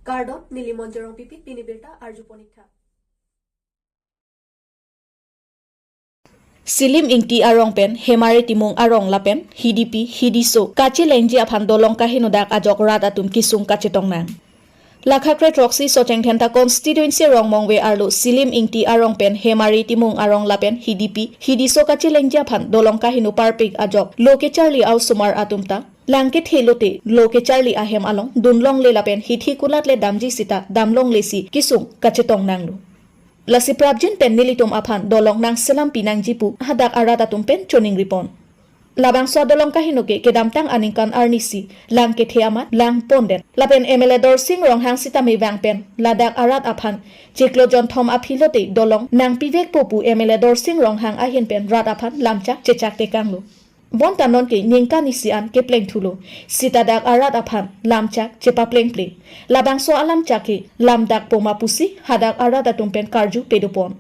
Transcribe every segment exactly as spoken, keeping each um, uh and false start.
Kardom, neli Monjorong Pipit, pini birta arjupon ik tha. Silim Ingti arong pen Hemari Timung arong lapen Hidipi Hidiso kachelengji aphan dolong kaheno dak ajok rat atum kesung kachetong nang. Lakha kre throksi Socheng Dhenta constituency Rongmongve arlo Silim Ingti arong pen Hemari Timung arong lapen Hidipi Hidiso kachelengji aphan dolong kaheno parpik ajok lo kecharli a-osomar atum ta lang kethe lote lo kecharli ahem along dunlongle lapen hithi kulat le damji sita damlongle si kesung kachetong nanglo. Lasi prapjin pen nelitum aphan dolong nangselampi nangji pu hadak arat atum pen choningripon. Labangso adolong kaheno ke kedamtang aningkan arnisi lang kethe amat lang pondet. Lapen M L A Dorsing Ronghang sitame vang pen ladak arat aphan chiklo jonthom aphi lote dolong nangpivekpo pu M L A Dorsing Ronghang ahin pen rat aphan lamchak chechak tekanglo. Bonta nonke ningkan isi an kepleng thulo. Sita dak arat aphan lamchak chepaplengple. Labangso alamchak ke lamdak poma pusi hadak arat atum pen karju pedopon.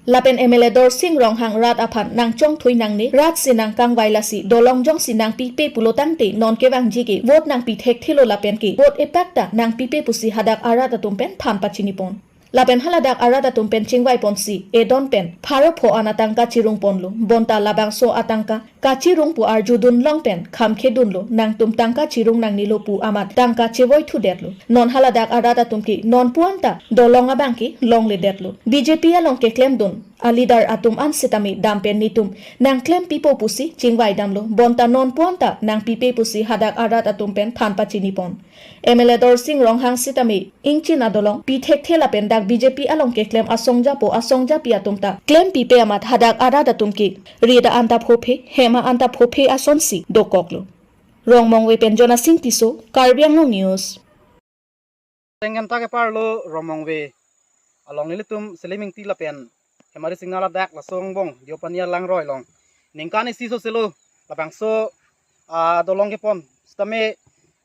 Lapen M L A Dorsing Ronghang rat aphan nangchongthui nangne, rat si nangkangvai lasi dolong jongsi nangpipe pulo tangte non kevangji ke vote nangpi thekthelo lapen ke vote epak ta nangpipe pusi hadak arat atum pen than pachinipon. Lapen haladak arat atum pen chingvaiponsi edon pen pharo pho an atangka chirungponlo. Bonta labangso atangka kachirung pu arjudunlong pen khamkhedunlo, nangtum tangka chirung nangnelo pu amat tangka chevoithudetlo. Non haladak arat atum ke nonpu anta dolong abang ke longledetlo. B J P along keklemdun a-leader atum an sitame dam pen netum nangklempipo pusi chingvaidamlo. Bonta nonpu anta nangpipe pusi hadak arat atum pen than pachinipon. M L A Dorsing Ronghang sitame ingchin adolong pi thekthe lapen dak B J P along keklem asongjapo asongjapi atum ta klempipe amat hadak arat atum ke ri da-an ta phophe, hem a-an ta phophe asonsi dokoklo. Rongmongve pen Jonasing Tisso, Karbi Anglong News. Tenggen ta keparlo Rongmongve along nelitum Silim Ingti lapen Hemari Singnal adak laso angbong Deopani alangroi along ningkan isi so selo labangso adolong kepon sitame,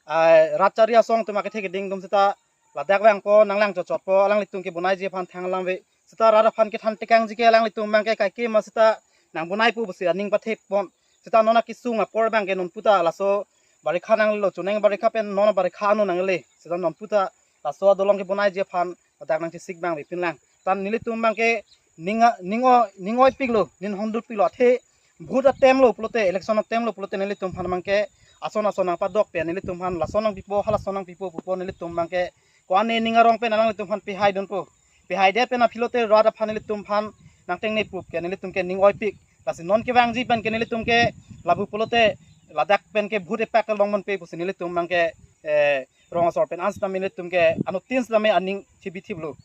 ah, rat chari asong atum akethe keding atum sita ladak vangpo, nanglang chotchotpo, alanglitum kebonaiji aphan thang alam ave. Sita rat aphan kethan tekangji ke alanglitum abang ke kaike ma sita nangbonaipo pusi aning pathepon. Sita non akesung apor abang ke nonpu ta laso barikha nanglelo, choneng barikha pen non barikha ano nangle. Sita nonpu ta laso adolong kebonaiji aphan ladak nangchesik abang avepinlang. Tan nelitum abang ke ning a-, ning o-, ning oipiklo, ning hondukpiklo, athe vote atemlo pulote, election atemlo pulote nelitum aphan abang ke ason ason nangpadok pen nelitum aphan lason nangpipo, halason nangpipo pupo nelitum abang ke ko-an ne ning arong pen alanglitum aphan pihaidunpo. Pihaidet pen aphi lote rat aphan nelitum aphan nangtengneprup ke nelitum ke ning oipik. Lasi non kevangji pen ke nelitum ke lapu pulote ladak pen ke vote epak ke longmonpe pusi nelitum abang ke, eh, rong asor pen an sitame nelitum ke anuttin sitame aning chibithiplo.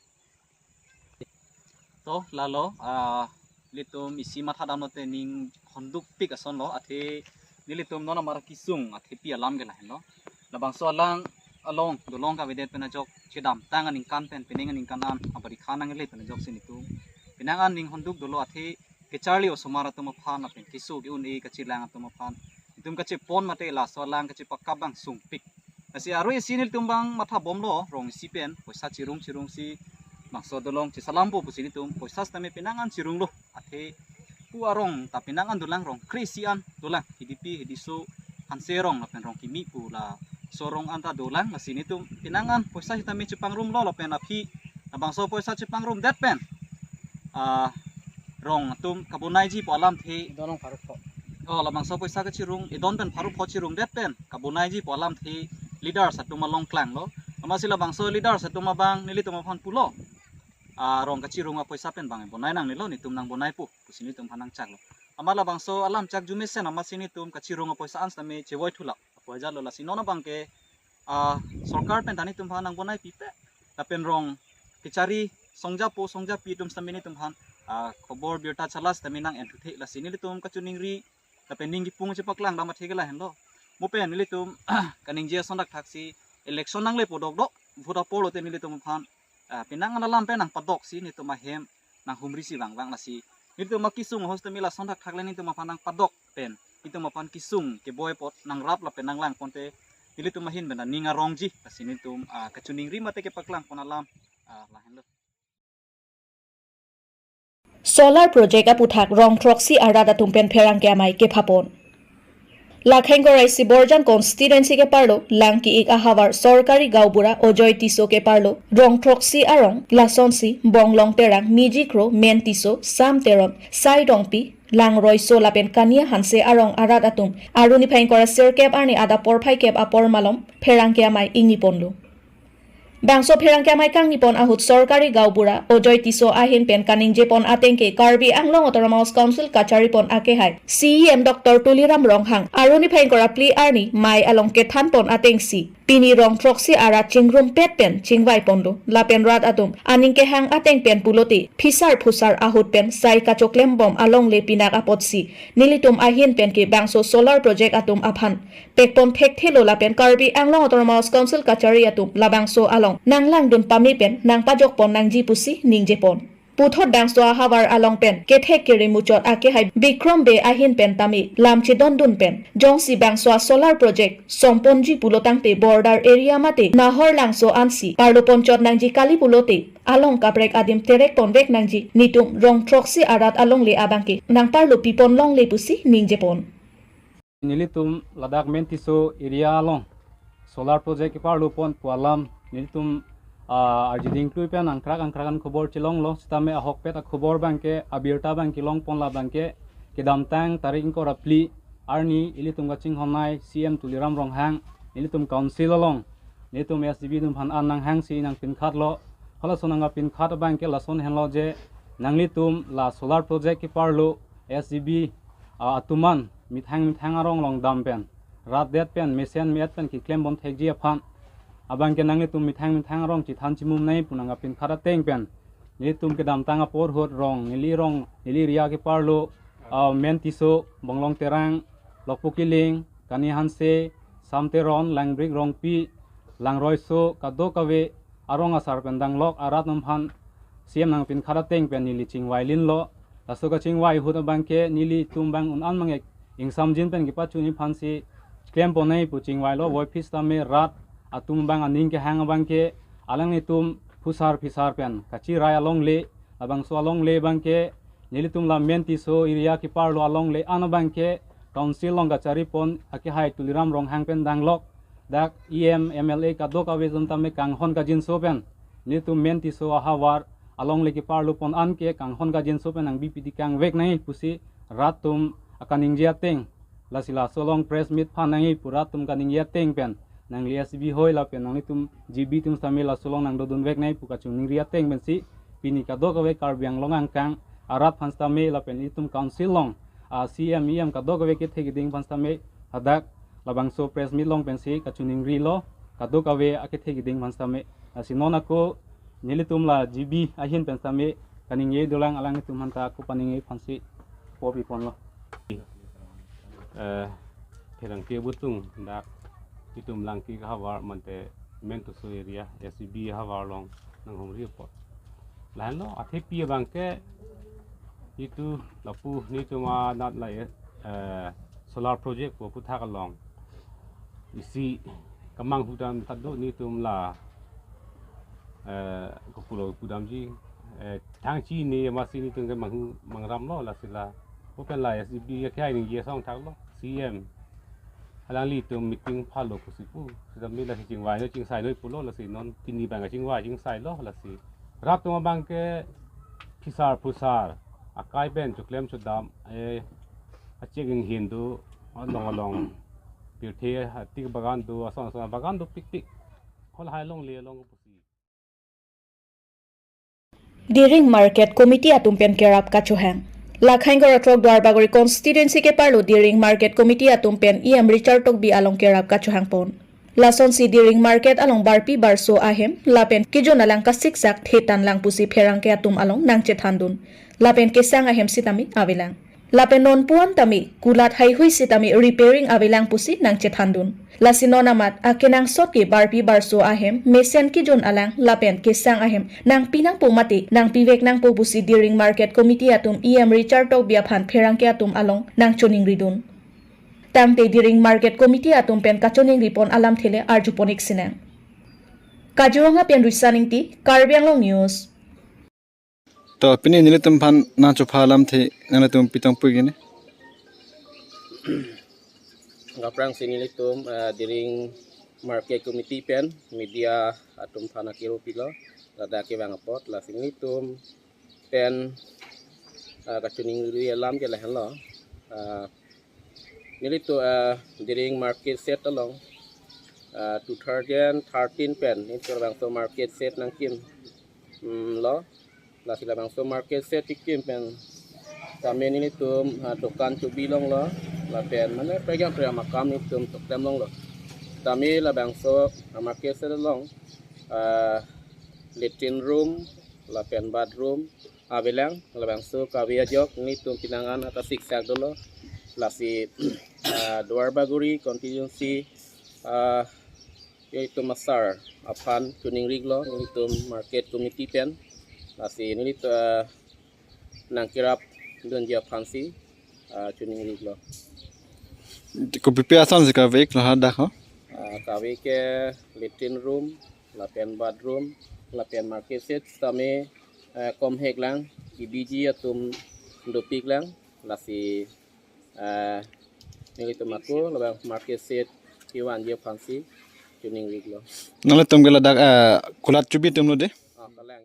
To lalo, ah, nelitum isi mathadamlote ning hondukpik asonlo, athe nelitum non amar kesung athepi alam ke lahenlo. Labangso alang along dolong kavedet pen ajok chedamtang aningkan pen penang aningkan an abarikha nangle pen ajoksi netum penang an ning honduk dolo, athe kecharli osomar atum aphan lapen keso ke-un-e kachelang atum aphan netum kachepon mate laso alang kachepakap abang sungpik. Lasi arui isi nelitum abang mathabomlo, rong isi pen poisa chirung chirungsi bangso dolong chesalampo pusi netum poisa sitame penang an chirunglo, athe pu arong ta penang an dolang, rong kre-isi an dolang, Hidipi Hidiso Hanse arong lapen Rongkimi pu laso arong an ta dolang. Lasi netum penang an poisa sitame chepangrumlo lapen aphi labangso poisa chepangrumdet pen, ah, rong atum kabonaijipo alamthe. Dolong pharo pho. Oh, labangso poisa kachirung, edon pen pharo pho chirungdet pen kabonaiji pu alamthe leaders atum along klanglo. Amatsi labangso leaders atum abang nelitum aphan pulo, ah, rong kachirung apoisa pen abang bonai nangnelo, netum nangbonaipo pusi netum aphan nangchaklo. Amat labangso alamchak arjumesen amatsi netum kachirung apoisa an sitame chevoithulap apoisa lo. Lasi non abang ke, ah, sorkar pen ta netum aphan nangbonaipipe lapen rong kechari songjapo songjapi atum sitame netum aphan, ah, khobor birta chala sitame nang-enthuthe. Lasi nelitum kachiningri lapen ning kipung chepaklangdam athe ke lahenlo. Mo pen nelitum kaningje ason thakthaksi election nanglepo dokdok, vote apor lote nelitum aphan, ah, penang an alam pen nangpadoksi netum ahem nanghumrisi vangvang. Lasi netum akesung ahut sitame lason thakthak le netum aphan nangpadok pen netum aphan kesung keboi apot nangrap lapen nanglangponte nelitum ahin pen ning arongji. Lasi netum, ah, kachiningri mate kepaklangpon alam, ah, lahenlo. Solar project aputhak rong throksi arat atum pen pherangke amei kephapon. Lakhaingkora isi Borjan constituency keparlo Langki-ik ahavar sorkari gaonbura Ajoy Tisso keparlo rong throksi arong lasonsi Bonglong Terang, Miji Kro, Men Tisso, Sam Teron, Sai Rongpi, Langroi So lapen Kania Hanse arong arat atum Aru niphai ingkoi ra sirkep arni adap porphai kep apor malom pherangke amei ingniponlo. Bangso pherangke amei kangnipon ahut sorkari gaonbura Ajoy Tisso ahin pen kaningjepon ateng ke Karbi Anglong Autonomous Council kacharipon akehai C E M Doctor Tuliram Ronghang Aru niphai ingkoi ra phli arni mei along kethanpon atengsi pini rong throksi arat chingrumpet pen chingvaiponlo lapen rat atum aning kehang ateng pen pulote phisar phusar ahut pen sai kachoklembom alongle pinak apotsi nelitum ahin pen ke bangso solar project atum aphan pekpon thekthelo lapen Karbi Anglong Autonomous Council kachari atum labangso along nanglangdun pame pen nangpajokpon nangji pusi ningjepon. Puthot bangso ahavar along pen kethek kere muchot akehai Bikrom Bey ahin pen tame lam chedondun pen jongsi bangso solar project songponji pulo tangte border area mate Nahor Langso ansi parloponchot nangji kali pulote along kaprek adim terekponvek nangji, netum rong throksi arat alongle abangke nangparlopipon longle pusi ningjepon. Nelitum ladak Men Tisso area along solar project keparlopon pu alam nelitum, ah, arjiding klui pen angkrak angkrak an khobor chelonglo, sitame ahokpet akhobor abangke abirta abangke longpon labangke kedamtang tarik ingkoi ra phli arni ilitum kachinghonnei C E M Tuliram Ronghang nelitum council along nelitum S G B atum aphan an nanghangsi nangpinkhatlo. Halason nangpinkhat abangke lason henlo je nanglitum la solar project keparlo S G B, ah, atum an methang methang arong along dam pen rat det pen mesen me-et pen keklembom thekji aphan abangke nanglitum methang methang arong chethan chimumnei pu nangpinkhat ateng pen nelitum kedamtang apor ahut rong neli rong neli area keparlo, ah, Men Tisso, Bonglong Terang, Lokpo Killing, Kania Hanse, Sam Teron, Langbrik Rongpi, Langroi So, kadokave arong asar pen danglok arat atum aphan C E M nangpinkhat ateng pen neli chingvailinlo. Laso kachingvai ahut abangke nelitum abang un-an mangek ingsamjin pen kepachunji aphansi klemponei pu chingvailo, voiphit sitame rat atum abang aning kehang abangke alanglitum phusar phisar pen kachirai alongle, labangso alongle abangke nelitum la Men Tisso area keparlo alongle an abangke council along kacharipon akehai Tuliram Ronghang pen danglok dak E M, M L A kadokave atum tame kanghon kangjinso pen nelitum Men Tisso ahavar alongle keparlopon an ke kanghon kangjinso pen nangbi pidi kangveknei pusi rat atum akaningje ateng, lasi laso along press meet phan nangji pu rat atum kaningje ateng pen nangli S G B hoi lapen nanglitum G B atum sitame laso along nangdodunveknei pu kachiningri ateng pensi pini kadokave Karbi Anglong angkang arat aphan sitame lapen itum council along, ah, C E M, E M kadokave kethe keding aphan sitame hadak labangso press meet along pensi kachiningrilo kadokave akethe keding aphan sitame. Lasi non ako nelitum la G B ahin pen sitame kaningje dolang, alanglitum aphanta ako paningje aphansi porpiponlo. Eh, pherangke abutung dak itum Langki-ik ahavar mate Men Tisso area S G B ahavar along nanghumri apot. Lahenlo athepi abangke itum lapu netum anat la, eh, solar project pu aphuthak along isi kemanghu dam ta do netum la, eh, kopulo pudamji, eh, thangchi ne masi netum kemanghu mangramlo, lasi la pu pen la S G B akehai ningje asong thaklo, C E M alanglitum meeting phalo pusi pu. Sitame lasi chingvainoi chingsainoi pulo, lasi non pini abang chingvai chingsailo, lasi rat atum abangke phisar phusar akai pen choklem chodam, eh, achek inghin do, along along pirthe atik bagan do, ason ason bagan dopikpik. Hol hai alongle along pusi. Diring Market Committee atum pen kerap kachohang. Lakhaingkora throk Duarbagori constituency keparlo Diring Market Committee atum pen E M Richard Tokbi along kerap kachohangpon. Lasonsi Diring Market along barpi barso ahem lapen kejun alang kasiksak thetan lang pusi pherangke atum along nangchethandun. Lapen kesang ahem sitame avelang. Lapen non puan tame kulat haihui sitame repairing avelang pusi nangchethandun. Lasi non amat akenangsot ke barpi barso ahem, mesen kejun alang lapen kesang ahem nangpi nangpo mate nangpivek nangpo pusi Diring Market Committee atum E M Richard Tokbi aphan pherangke atum along nangchoningridun. Tangte Diring Market Committee atum pen kachoningripon alamthe le arjupon-ik sinang. Kaziranga pen Risa Ingti, Karbi Anglong News. To, pini nelitum aphan nangchopha alamthe nanglitum pitong pu gini. Aphrangsi nelitum, eh, Diring Market Committee pen media atum aphan akero pilo, ladak kevang apot, lasi nelitum pen, eh, kachiningri alam ke lahenlo. Eh, nelitum, eh, Diring Market Shed along, eh, two thousand thirteen pen nelitum labangso market shed nangkim, mm, lo. Lasi labangso market shed kekim pen tame nelitum, ah, dokan chobi longlo, lapen mane prekjam prekjam akam nelitum toklem longlo. Tame labangso, ah, market shed along, ah, latrine room lapen bathroom avelang, labangso kave ajok nelitum pinangan ata siksak dolo. Lasi, ah, Duarbagori constituency, ah, itum asar aphan chiningrilo, nelitum market committee pen. Lasi nelitum, ah, nangkerap dunji aphansi, ah, chiningrilo. Kopipi ason si kave-ik lahadak ho? Ah, kave ke latrine room, lapen bathroom, lapen market shed tame, eh, komhek lang, kebiji atum dopik lang, lasi, eh, nelitum ako labang market shed kevanji aphansi chiningrilo. Nanglitum ke ladak, eh, kulat chobi atumlo de? Ah, kalang.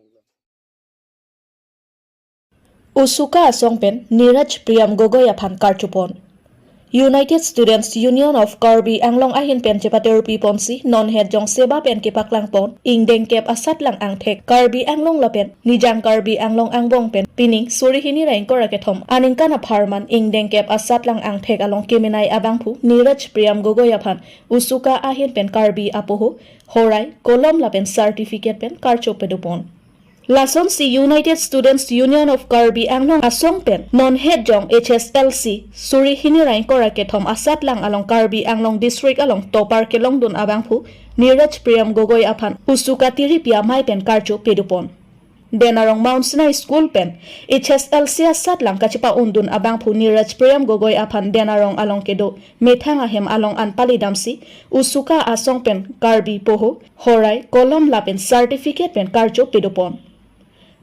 Usuka asong pen Niraj Priyam Gogoi aphan karchopon. United Students Union of Karbi Anglong ahin pen chepaterpi ponsi non het jong seba pen kepaklangpon ingdeng kep asatlang angthek Karbi Anglong lapen Nijang Karbi Anglong angbong pen pining suri hini ra ingkoi ra kethom aningkan apharman ingdeng kep asatlang angthek along kemenei abangphu Niraj Priyam Gogoi aphan Usuka ahin pen Karbi apoho, horai, kolom lapen certificate pen karcho pedopon. Lasonsi United Students Union of Karbi Anglong asong pen non het jong H S L C suri hini ra ingkoi ra kethom asatlang along Karbi Anglong District along topar kelongdun abangphu Niraj Priyam Gogoi aphan Usuka tiripi amei pen karcho pedopon. Denarong Mount Sinai School pen H S L C asatlang kachepa-undun abangphu Niraj Priyam Gogoi aphan Denarong along kedo methang ahem along an palidamsi Usuka asong pen Karbi poho, horai, kolom lapen certificate pen karcho pedopon.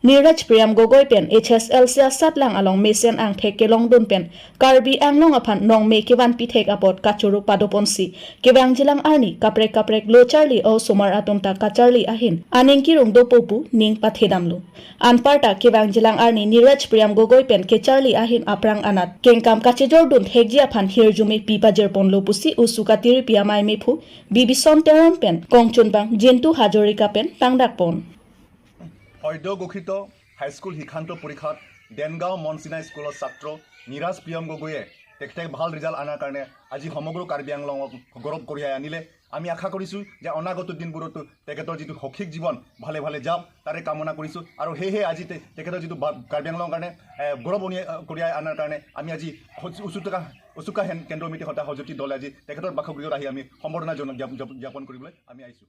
Niraj Priyam Gogoi pen H S L C asatlang along mesen angthek kelongdun pen Karbi Anglong aphan nongme kevan pithek apot kachoro padoponsi kevangjilang arni kaprek kaprek lo charli osomar atum ta kacharli ahin aning kirung dopo pu ning pathedamlo. Anparta kevangjilang arni Niraj Priyam Gogoi pen kecharli ahin aphrang anat kengkam kachejordun thekji aphan hirjume pi pajirponlo pusi Usuka tiripi amei mephu Bibison Teron pen kongchunbang Jintu Hazarika pen tangdakpon. সদ্য ঘোষিত হাইস্কুল শিক্ষান্ত পৰীক্ষাত দেনগাঁও মনচিনা স্কুলৰ ছাত্ৰ নিৰাজ প্ৰিয়ম গগৈয়ে তেখেতে ভাল ৰিজাল্ট অনাৰ কাৰণে আজি সমগ্ৰ কাৰ্বি আংলঙক গৌৰৱ কঢ়িয়াই আনিলে। আমি আশা কৰিছোঁ যে অনাগত দিনবোৰতো তেখেতৰ যিটো শৈক্ষিক জীৱন ভালে ভালে যাওক, তাৰে কামনা কৰিছোঁ। আৰু সেয়েহে আজি তে- তেখেতৰ যিটো বা- কাৰ্বি আংলঙৰ কাৰণে, এ, গৌৰৱ অনি- কঢ়িয়াই অনাৰ কাৰণে আমি আজি হজ- উচুকা উচুকা হেন কেন্দ্ৰ সমিতিৰ সৈতে সজুতি দলে আজি তেখেতৰ বাসগৃহত আহি আমি সম্বৰ্ধনা জন- জ্ঞাপ- জ্ঞাপ- জ্ঞাপন কৰিবলৈ আমি আহিছোঁ।